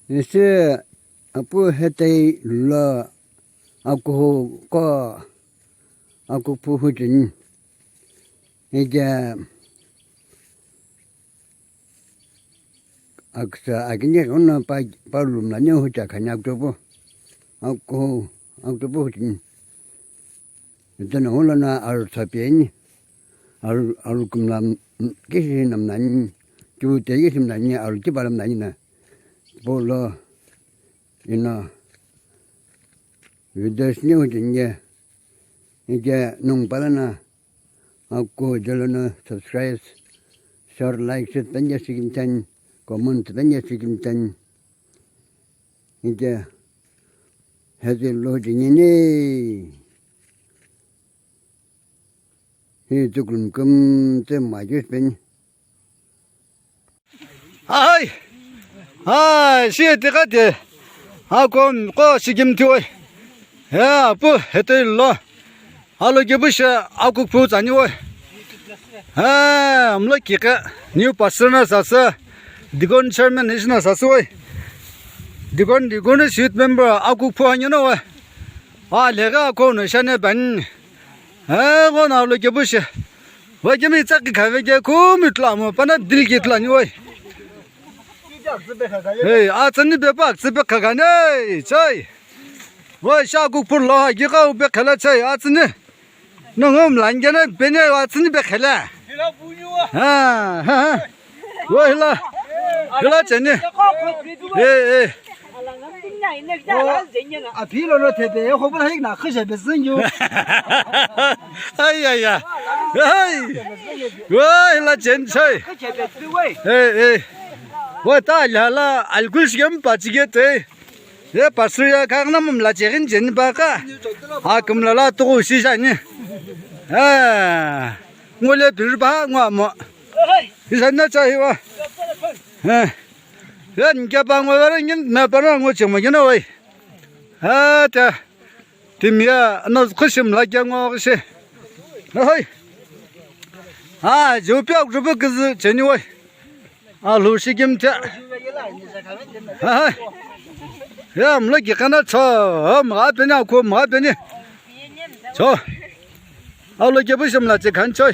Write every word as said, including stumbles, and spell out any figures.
Ise apu hetei lo akuhu ko akuphu hutini. Ike aksa akini ono pa, pa lumlani hucha khani aktopu. Akuhu aktopu hutini. Ito no hulo na aru tsapieni. Aru, aru kumla kishi namnani. Kiu te kishi namnani, aru kipala namnani na. Polo ino video sini hutini ye. Ike nung pala na. Aku jalo na subscribe, share, like, share tanya sikim chan, comment tanya sikim chan. Ike hezi lo jinini. Hi tuklum kum te majus pen. Ai! Ai, si tika te. Ako ko sikim tiwoi. Ya, pu hetei lo. Alo kepu she akukhu tsani woi. Ha, mlo kike new pastor na sasa. Deacon chairman is na sasa woi. Deacon, deacon is youth member akukhu anyo na woi. A lega ko no shane ban. He, ghono alo kepu shi. Wai kemi tsaki khave ke kumi tla mo, pana dil ke tla ni wai. Hey, atsani be pak tsi be khagane, chai. Wai sha ku pur lo ha ki ka u be khala chai, atsani. No ngom lan ke na be ne atsani be khala. Ha, ha, ha. Wai la. La cheni. Hey, hey. A philo no thete, e khobo hik na khisha besin yu. Ai, ai, ai. Ai. Wai, la chen chai. Khisha besin wai. Hey, hey. Wai ta la la, al kul shigem pa chige te. Ye pastor ya ka na mum la cherin chen ba ka. Ha kum la la tu shi sha ni. Ah. Ngole bir ba ngwa mo. Hi sha na chai wa. Eh. Yan ke pa ngwa ra ngin na pa na ngo chemo gina wai. Ha ta. Timia no khushim la kya ngo shi. Hoi. Ha, ju pya ju bu kuz cheni wai. A lu shi kim ta. Ha. Ya mlo ki kana cho, ma pe na ko ma pe ni. Cho. A lo ke bu shim la che khan choi.